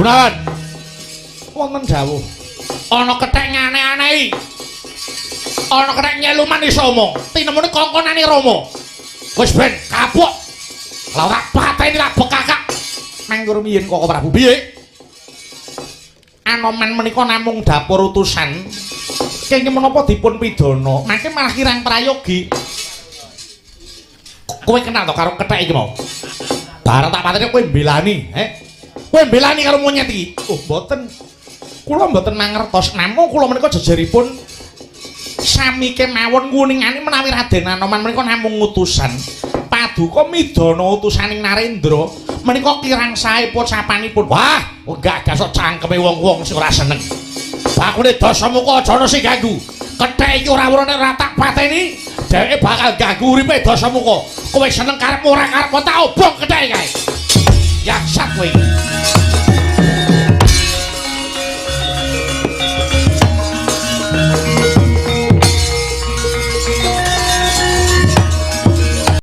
Gunawan, Wonten dawuh. Ana kethek ngane-anehi. Ana kethek nyeluman iso omong. Tinemune kongkonane Rama. Wis ben kapok. Lah ora pateni tak bekakak. Manggur rumiyin, Koko Prabu. Piye? Anoman menika namung dapur utusan. Kenging menapa dipun pidana? Mangke malah kirang prayogi. Kowe kenal to karo kethek iki mau? Bareng tak pateni kowe mbelani, he? Kowe mbelani karo monyet iki? Oh, mboten. Kula mboten mangertos. Namung kula menika jejeripun sami kemawon nguningane menawi Raden Anoman menika namung utusan. Paduka midana utusaning Narendra menika kirang sae pocapanipun. Wah, enggak gasok cangkeme wong-wong sing ora seneng. Bakune Dasamuka aja ana sing ganggu. Kethek iki ora ora nek ora tak pateni, dheweke bakal ganggu uripe Dasamuka. Kowe seneng karepmu ora karepmu tak obong kethek kae. Yaksat kowe.